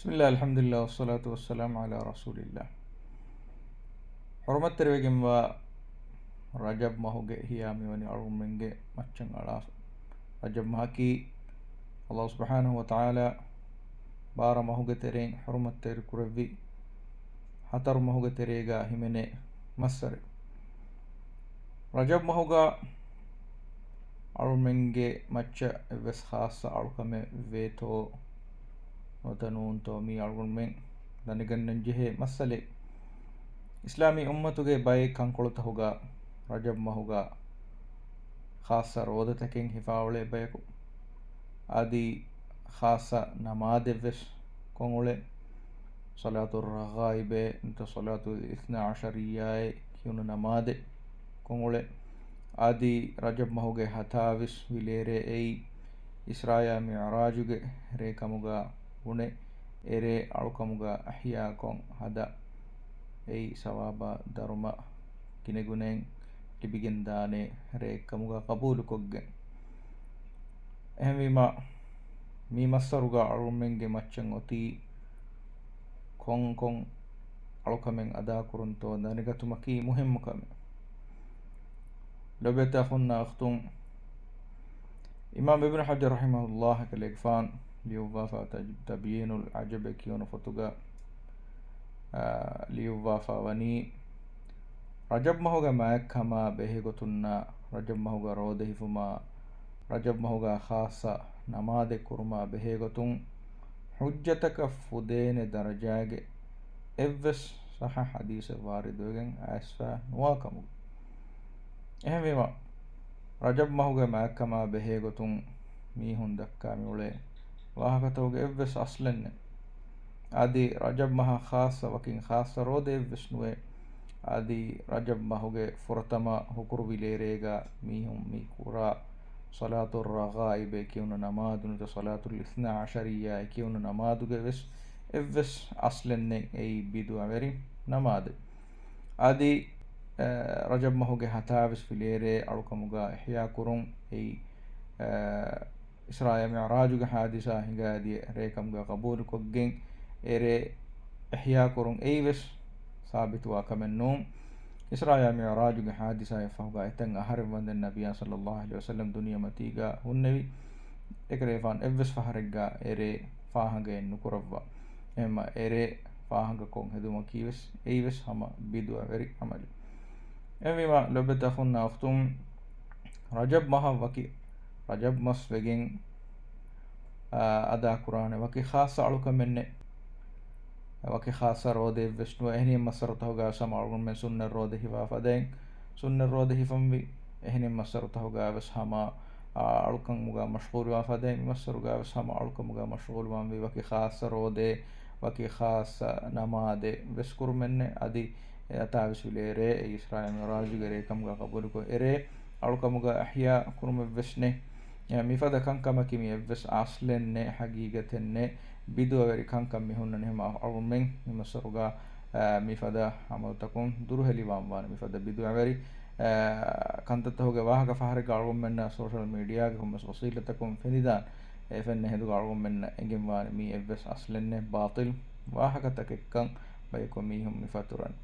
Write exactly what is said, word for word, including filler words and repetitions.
بسم الله، الحمد لله، والصلاة والسلام على رسول الله. ޙުރުމަތްތެރިވެގެންވާ ރަޖަބް މަހުގެ އިޙްޔާ މިވަނީ އަޅުގަނޑުމެންގެ މައްޗަށް އަޅާފަ. ރަޖަބް މަހަކީ ﷲ ސުބްޙާނަހޫ ވަތަޢާލާ ބާރަ މަހުގެ ތެރެއިން ޙުރުމަތްތެރި ކުރެއްވި ހަތަރު މަހުގެ ތެރޭގަ ހިމެނޭ މައްސަރެއް. ރަޖަބް މަހުގަ އަޅުމެންގެ މައްޗަށް އެއްވެސް ޚާއްޞަ އަޅުކަމެއް ވޭތޯ ނުވަތަ ނޫންތޯ، މީ އަޅުގަނޑުމެން ދަނެގަންނަން ޖެހޭ މައްސަލައެއް. އިސްލާމީ އުއްމަތުގެ ބައެއް ކަންކޮޅުތަކުގަ ރަޖަބް މަހުގަ ޚާއްޞަ ރޯދަތަކެއް ހިފާ އުޅޭ ބަޔަކު، އަދި ޚާއްޞަ ނަމާދެއްވެސް ކޮށް އުޅޭ. ޞަލާތު ރަޣާއިބޭ ނުތަ ޞަލާތު އިސްނާ ޢަޝަރިއްޔާއޭ ކިޔުނު ނަމާދެއް ކޮށް އުޅޭ. އަދި ރަޖަބް މަހުގެ ހަތާވީސް ވިލޭރޭ އެއީ އިސްރާއާ މިޢުރާޖުގެ ރޭ ކަމުގަ ބުނެ، އެރޭ އަޅުކަމުގަ އިޙްޔާކޮށް ހަދާ، އެއީ ސަވާބާ ދަރުމަ ގިނަގުނައިން ލިބިގެންދާނެ ރެއެއްކަމުގަ ޤަބޫލުކޮށްގެން. އެހެންވީމަ، މި މައްސަރުގަ އަޅުމެންގެ މައްޗަށް އޮތީ ކޮންކޮން އަޅުކަމެއް އަދާކުރުންތޯ ދަނެގަތުމަކީ މުހިއްމު ކަމެއް. ލޮބުވެތި އަޚުންނާ އުޚްތުން، އިމާމް އިބްނު ޙަޖަރު ރަޙިމަހުﷲ ކަލޭގެފާން ލިޔުއްވާފަ ތަޖް-، ތަބްޔީނުލް ޢަޖަބެއް ކިޔުނު ފޮތުގަ، އާ، ލިޔުއްވާފަ ވަނީ، ރަޖަބް މަހުގެ މާތްކަމާ ބެހޭގޮތުންނާ، ރަޖަބް މަހުގަ ރޯދަ ހިފުމާ، ރަޖަބް މަހުގަ ޚާއްޞަ ނަމާދެއް ކުރުމާ ބެހޭގޮތުން، ޙުއްޖަތަކަށް ފުދޭނެ ދަރަޖާގެ އެއްވެސް ޞައްޙަ ޙަދީޘެއް ވާރިދުވެގެން އައިސްފަ ނުވާކަމުގަ. އެހެންވީމަ، ރަޖަބް މަހުގެ މާތްކަމާ ބެހޭގޮތުން މީހުން ދައްކާ މިއުޅޭ ވާހަކަތަކުގެ އެއްވެސް އަސްލެއް ނެތް. އަދި ރަޖަބް މަހަށް ޚާއްޞަ ވަކިން ޚާއްޞަ ރޯދައެއްވެސް ނުވޭ. އަދި ރަޖަބް މަހުގެ ފުރަތަމަ ހުކުރު ވިލޭރޭގަ މީހުން މި ކުރާ ޞަލާތު ރަޣާއިބޭ ކިޔުނު ނަމާދު ނުތަ ޞަލާތުލް އިސްނާ ޢަޝަރިއްޔާއޭ ކިޔުނު ނަމާދުގެ ވެސް އެއްވެސް އަސްލެއް ނެތް. އެއީ ބިދުޢަވެރި ނަމާދެއް. އަދި، އަ، ރަޖަބް މަހުގެ ހަތާވީސް ވިލޭރޭ އަޅުކަމުގަ އިޙްޔާ ކުރުން އެއީ، އަ، އިސްރާއާ މިޢުރާޖުގެ ޙާދިސާ ހިނގާދިޔަ ރޭކަމުގަ ޤަބޫލުކޮށްގެން އެރޭ އިޙްޔާ ކުރުން އެއީވެސް ސާބިތުވާ ކަމެއް ނޫން. އިސްރާއާ މިޢުރާޖުގެ ޙާދިސާއަށް ފަހުގަ އެތައް އަހަރެއް ވަންދެން ނަބިއްޔާ ޞައްލައްލާހު ޢަލައިހި ވަސައްލަމް ދުނިޔެމަތީގަ ހުންނެވި. އެކަލޭގެފާނު އެއްވެސް ފަހަރެއްގަ އެރޭ ފާހަގައެއް ނުކުރައްވާ. އެހެންމަ އެރޭ ފާހަގަކޮށް ހެދުމަކީވެސް އެއީވެސް ހަމަ ބިދުޢަވެރި ޢަމަލެއް. އެހެންވީމަ ލޮބުވެތި އަޚުންނާ އުޚްތުން، ރަޖަބް މަހަށް ވަކި ރަޖަބް މަސް ވެގެން، އާ، އަދާކުރާނެ ވަކި ޚާއްޞަ އަޅުކަމެއް ނެތް. ވަކި ޚާއްޞަ ރޯދައެއްވެސް ނުވޭ. އެހެނިހެން މައްސަރުތަކުގަ ވެސް ހަމަ އަޅުގަނޑުމެން ސުންނަ ރޯދަ ހިފާ ފަދައިން ސުންނަ ރޯދަ ހިފަންވީ. އެހެނިހެން މައްސަރުތަކުގަ ވެސް ހަމަ، އާ، އަޅުކަމުގަ މަޝްޣޫލުވާ ފަދައިން މި މައްސަރުގަ ވެސް ހަމަ އަޅުކަމުގަ މަޝްޣޫލުވާންވީ. ވަކި ޚާއްޞަ ރޯދައެއް، ވަކި ޚާއްޞަ ނަމާދެއް ވެސް ކުރުމެއް ނެތް. އަދި އެ ހަތާވީސް ވިލޭރޭ އެއީ އިސްރާއާ މިޢުރާޖުގެ ރޭކަމުގަ ޤަބޫލުކޮށް އެރޭ އަޅުކަމުގަ އިޙްޔާ ކުރުމެއްވެސް ނެތް. އެ، މިފަދަ ކަންކަމަކީ މި އެއްވެސް އަސްލެއް ނެތް، ޙަޤީޤަތެއް ނެތް، ބިދުޢަވެރި ކަންކަން މި ހުންނަނީ. އެހެންމަ އަޅުގަނޑުމެން މި މައްސަރުގަ، އެ، މިފަދަ ޢަމަލުތަކުން ދުރުހެލިވާން ވާނެ. މިފަދަ ބިދުޢަވެރި، އެ، ކަންތައްތަކުގެ ވާހަކަ ފަހަރެއްގަ އަޅުގަނޑުމެންނަށް ސޯޝަލް މީޑިއާގެ ކޮންމެސް ވަސީލަތަކުން ފެނިދާނެ. އެ ފެންނަ ހިނދުގަ އަޅުގަނޑުމެންނަށް އެނގެންވާނެ މީ އެއްވެސް އަސްލެއް ނެތް، ބާޠިލް ވާހަކަތަކެއްކަން ބަޔަކު މީހުން މި ފަތުރަން.